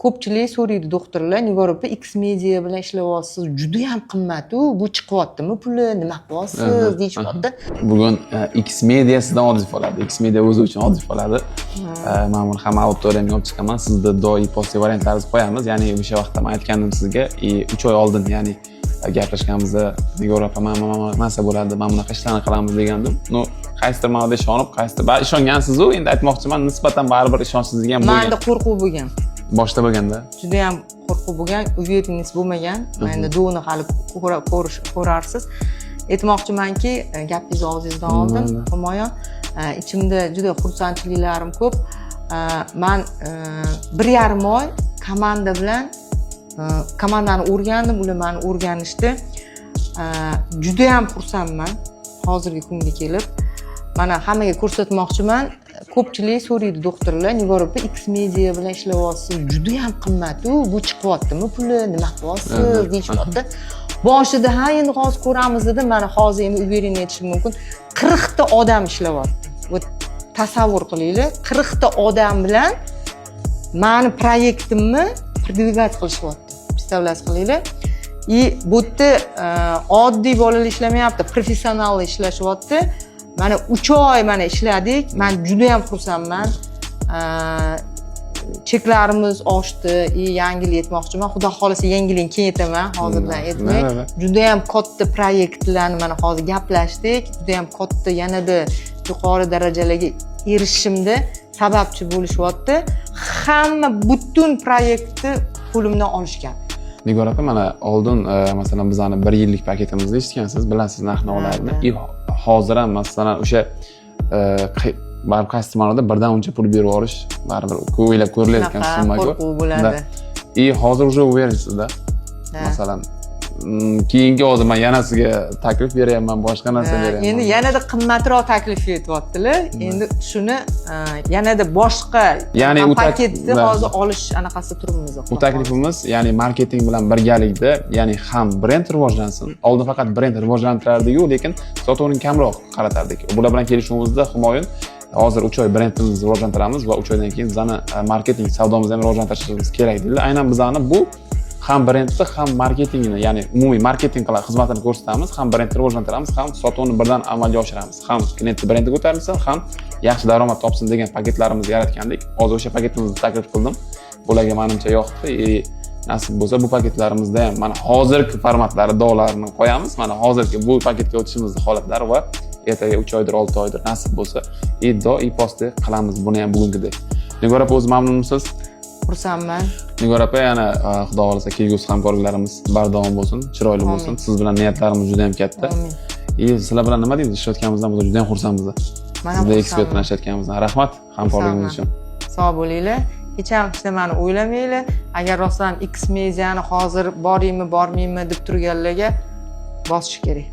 Ko'pchilik so'raydi, doktorlar: "Nigor opa, X Media bilan ishlayapsiz, judayam qimmat-u, bu chiqyaptimi puli, nima qilyapsiz?" Deyishyapti. Bugun X Media sizdan отзыв oladi. X Media o'zi uchun отзыв oladi. Man buni hamma auditoriyamga olib chiqaman. Sizni до и после variantlaringizni qo'yamiz. Ya'ni o'sha vaqtda man aytgandim sizga, и 3 oy oldin, ya'ni gaplashganimizda, "Nigor opa, mana narsa bo'ladi, mana bunaqa ishlarni qilamiz", degandim. Ну, qaysidir ma'noda ishonib, qaysidir ishongansiz-u, endi aytmoqchiman, nisbatan baribir ishonchsizlik ham bo'lgan. Manda qo'rquv bo'lgan. Boshida bo'lganda. Judayam qo'rquv bo'lgan, уверенность bo'lmagan. Endi до ni hali ko'rarsiz. Aytmoqchimanki, gapingizni og'zingizdan oldim, Humoyon. Ichimda juda xursandchiliklarim ko'p. Man 1,5 oy komanda bilan, komandani o'rgandim, ular mani o'rganishdi. Judayam xursandman hozirgi kunga kelib. Mana, hammaga ko'rsatmoqchiman. Ko'pchilik so'raydi, doktorlar: "Nigor opa, X Media bilan ishlayapsiz, judayam qimmat-u, bu chiqyaptimi puli, nima qilyapsiz?" deyishyapti. Boshida "Ha, endi hozir ko'ramiz", dedim. Mana, hozir endi уверенно aytishim mumkin, 40 ta odam ishlayapti. Вот, tasavvur qilinglar, 40 ta odam bilan mani proyektimni продвигать qilishyapti, представлять qilinglar. И bu yerda oddiy bolalar ishlamayapti, professionallar ishlashyapti. Mana, 3 oy mana ishladik, man judayam xursandman. Cheklarimiz oshdi. И yangilik aytmoqchiman, xudo xohlasa, yangilikni keyin aytaman, hozirdan aytmay. Judayam katta proyektlarni mana hozir gaplashdik, judayam katta, yanada yuqori darajalarga erishishimda sababchi bo'lishyapti. Hamma, butun proyektni qo'limdan olishgan. Nigor opa, mana oldin masalan, bizani bir yillik paketimizni eshitgansiz, bilasiz narx navolarni. Ha. И hozir ham, masalan, o'sha baribir qaysidir ma'noda birdan uncha pul berib yuborish baribir o'ylab ko'rilayotgan Shunaqa summa-ku. qo'rquv bo'ladi. Да. И hozir уже уверен sizda. Ha. Masalan, keyingi hozir man yana sizga taklif beryapman, boshqa narsa beryapman. Endi yanada qimmatroq taklif etyaptilar. Endi shuni yanada boshqa Ya'ni u paketni Да. hozir olish anaqasi turibmiz. Bu taklifimiz, ya'ni marketing bilan birgalikda, ya'ni ham brend rivojlansin. Oldin faqat brend rivojlantirardik-ku, lekin sotuvni kamroq qaratardik. Bular bilan kelishuvimizda, Humoyun, hozir 3 oy brendimizni rivojlantiramiz va 3 oydan keyin bizani marketing savdomizni ham rivojlantirishimiz kerak, dedilar. Aynan bizani bu ham brendni, ham marketingni, ya'ni umumiy marketing qilib xizmatini ko'rsatamiz, ham brendni rivojlantiramiz, ham sotuvni birdan amalga oshiramiz. Ham klientni brendi ko'tarilsin, ham yaxshi daromad topsin degan paketlarimizni yaratgandik. Hozir o'sha paketimizni taklif qildim. Bularga, manimcha, yoqdi. И nasib bo'lsa, bu paketlarimizda ham mana hozirgi formatlari, до larini qo'yamiz. Mana hozirgi bu paketga o'tishimizni holatlari va ertaga 3 oydir, 6 oydir, nasib bo'lsa, и до, и после qilamiz buni ham bugungidek. Nigor opa, o'zi mamnunmisiz? Xursandman. Nigor opa, yana xudo xohlasa, kelgusi hamkorliklarimiz bardavom bo'lsin, chiroyli Amin. bo'lsin. Siz bilan niyatlarimiz juda ham katta. Amin. И sizlar bilan, nima deymiz, ishlayotganimizdan biz juda ham xursandmiz. Man ham Sizda ekspert bilan xursandman. ishlayotganimizdan. Rahmat hamkorligingiz uchun. Sog' bo'linglar, hech ham hech nimani o'ylamanglar. Agar rostdan X Mediani hozir boraymi, bormaymi deb turganlarga bosish kerak.